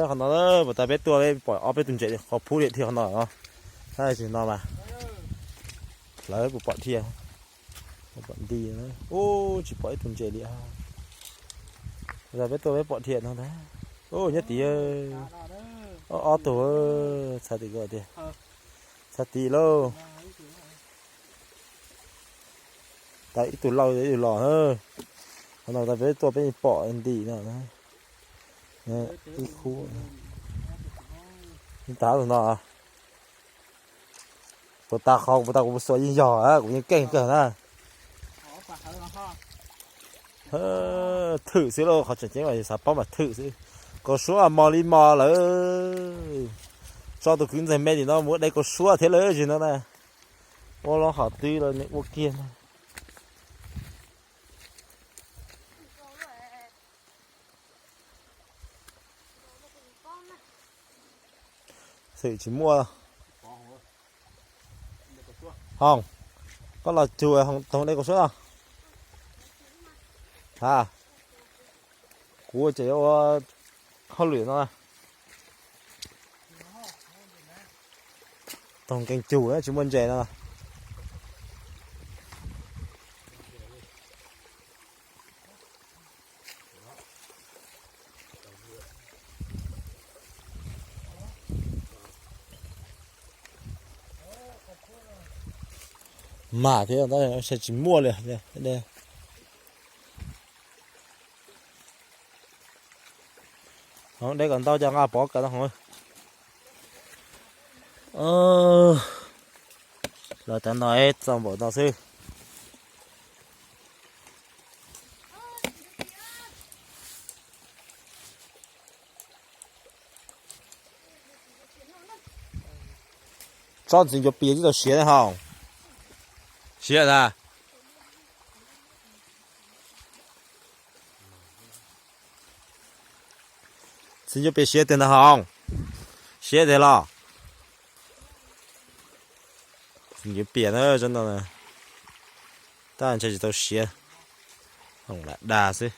Qhov no puas tas peb tuaj peb pom ob peb tus ntses qhov phub dhia dhia qhov no. Saib tsis no mas, lawv puas pom dhia, pom nti. Ub, tsis pom ib tug ntses li. Puas tas peb tuaj peb pom dhia no ntag. Ub, nyob tid, ob tug, txhais tim ko tiag, txhais tim lauj. Tas ib tug lauj ib tug los. Qhov no tas peb tuaj peb pom nti no. Ib khub, tas tus no. Puas tas qhov, puas tas kuv xuas yeej yog, kuv yeej keej kawg na. Thwm xwb lauj, qhov tseem ceeb mas xav paub mas thwm xwb. Kaus suab mos li mos lawm. Tso tus kwv ntxawg me tim no mus de kaus suab thiab lawm zim no na. Ua lub hom twb los nws ua kiag na. Xwm tsis muaj. Hoos, koj los tug hoos toog de kaus suab. Ha, kuv tseem yuav ua hauj lwm no. Toog nkees cug tsis muaj ntses no. Mas thiab, tsis muaj li. Hoos, de kom ntau cov nqa pov kawm no hoos. Los cov no txaus npaum no xwb. Tsob ntxiv ncuav pias twb tau siav na Hoos. Siav na. Ntxiv ncuav pias siav tiag ntag Hoos. Siav tiag los? Ntxiv ncuav pias na, tsob no tab ntshai tsis tau siav. Hoos lam dag xwb.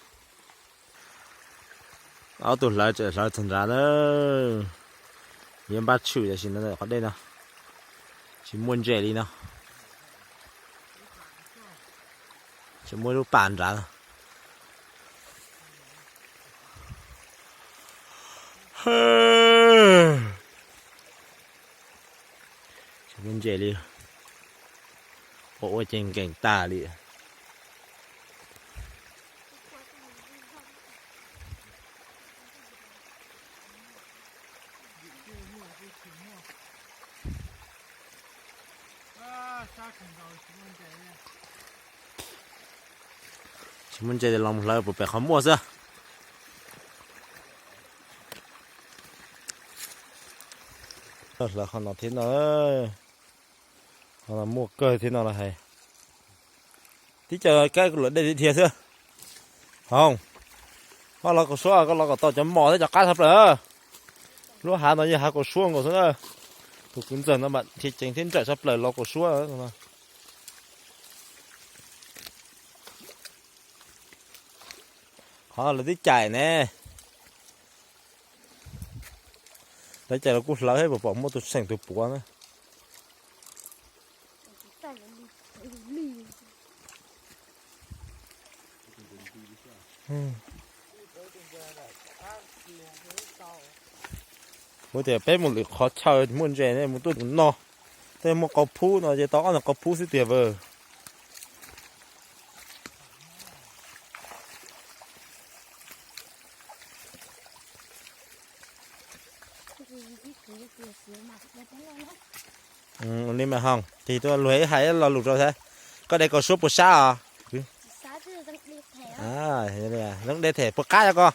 Ob tug hlawv tseem hlawv txog nrad na. Yuav npaj tshwm tam sim no qhov dej no tsis muaj ntses li no. Tseem muaj lub pas nrad no. Tsis muaj ntses li. Ua ua ces nkees tas li. Tsis muaj ntses los mus hlawv puas pem qhov muaj xwb. Hlawv qhov no thiab no, qhov no muaj kawg thiab no los hais. Tib co kab kuv luam dej dhia xwb. Hoos, koj los kaus suab koj los kom tau cov mos thiab cov qab tshaj plaws. Lub hav no yog hav kaus suab nkaus xwb na. Tus kwv ntxawg no mam dhia ceev thiab nrawm tshaj plaws los kaus suab. Qhov no lawv twb cais ne. Lawv cais los kuj hlawv thiab puas pom muaj tus seem tus puav na. Kuv tias peb mus lwm qhov chaw muaj ntses ne mus tuaj tus no. Tej muaj qau phub no ces tau ob tug qau phub xwb tiag vawm. Ua li mas Hoos, ces tuaj luag ib hais lo lus rau thiab. Koj de kaus suab puas sab os? Zoo de them puas qab os koj?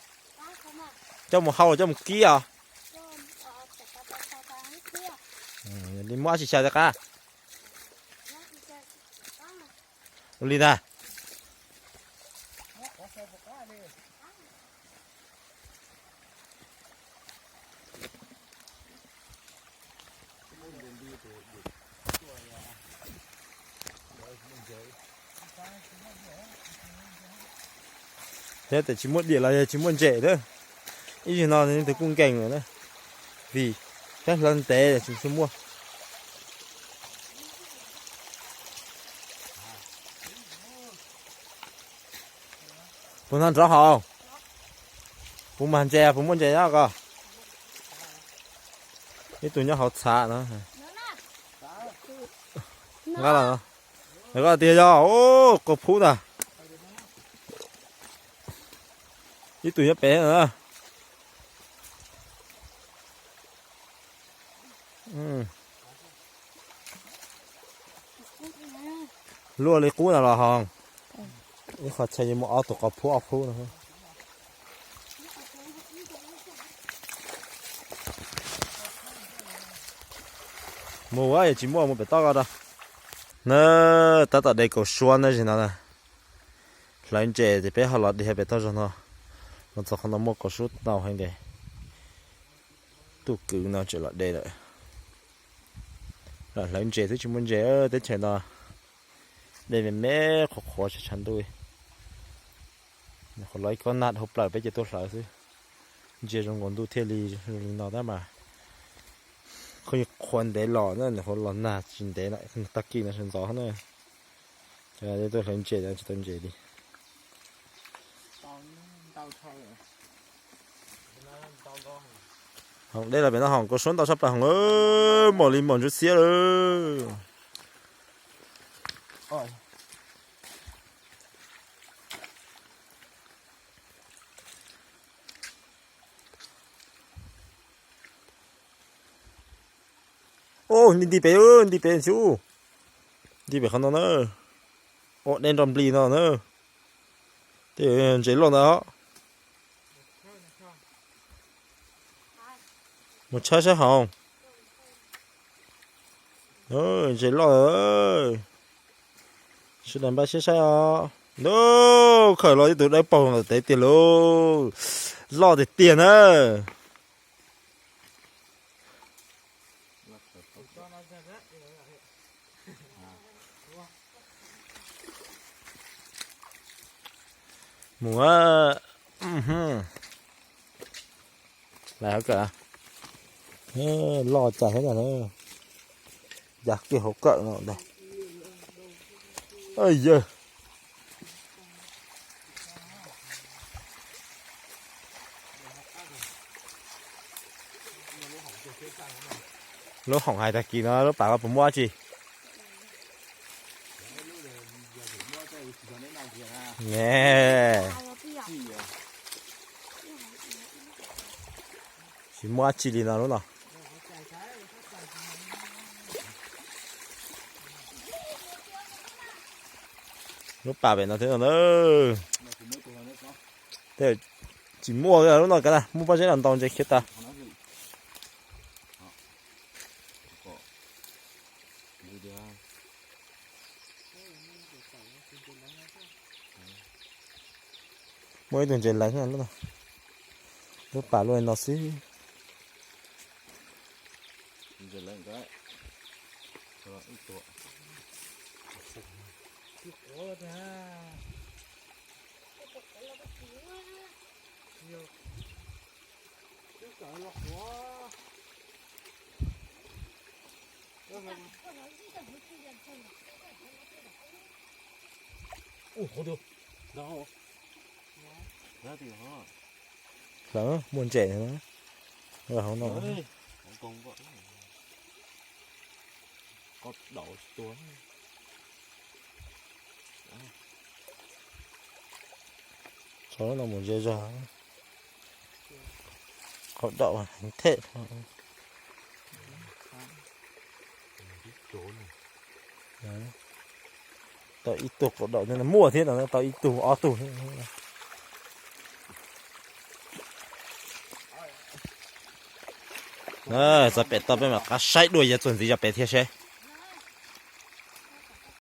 Coj mus hau coj mus kib os? Li muab dab tsi xyaw thiaj qab? Ua li ntag. Thiab tias tsis muaj diam los yog tsis muaj ntses thiab. Ib zaug no leej twg kuj nkees lawm na, vim peb hlawv ntev tsis muaj. Puas nrov hauv? Puas mag ntses, puas muaj ntses nyob ko? Ib tug nyob hauv txhav no. Nqa los, nqa tiag yog, ua, qos phub ntag. Ib tug nyob pem no na. Luaj li qub na los ho. Ib qho tshaj yuav muaj ob tug qos phub ob phub no. Mus ua yog tsis muaj mus pem toj ko rau. Na, tab tom de kaus suab na, zaum no na. Hlawv ntses ces peb ho los de pem toj zog no. Los txog qhov no muaj kaus suab ntau heev ces tus kwv no tseem los de lawm. Los hlawv ntses twb tsis muaj ntses, teb chaws no de me me qhuav qhuav tshav ntuj. Nyuam qhuav los ib kob nag dhau plaws peb ces tuaj hlawv xwb. Ntsia zoo nkaus ntuj thiaj li zoo li no tab mas qhov qhuav ntev los na, nyuam qhuav los nag tsis ntev na, tag kis no sawv ntxov na. Cov tuaj hlawv ntses tsis tau ntses li. Hoom dej los pem no hoom, kaus suab ntau tshaj plaws hoom, npaum li npaum ntsuab xiab lawm. Ub, nti nti pem, nti pem xwb. Nti pem qhov no na. Ua dej nrog nplig no na. Tej ntses loj ntawd. Mus tshawb saib hoom. Ntses loj. Sawv daws npaj siab saib os. Ntuj, khawm los ib tug dawb paug ntev tiag lauj. Loj tiag tiag na. Mus, lais hauv kawm, loj cas thiab na. Cas kiag hauv kawm no ntag. Yawg, lub hoom hais tag kis no lub pas puas muaj dab tsi? Nge, tsis muaj dab tsi li no lub no. Lub pas pem no thiab no na. Tsis muaj lub no kav na, muaj pob zeb los ntaus ntses khiav tas. Muaj ib tug ntses leev lub no. Lub pas luaj no xwb. Lawv muaj ntses hauv no. Tso no mus ze zog. Qau daum heev thiab. Tau ib tug qau daum thiab, muaj thiab no, tau ib tug ob tug thiab. Txog pem toj peb mam qab saib dua yog txuas ntxiv yog pem thiab seb.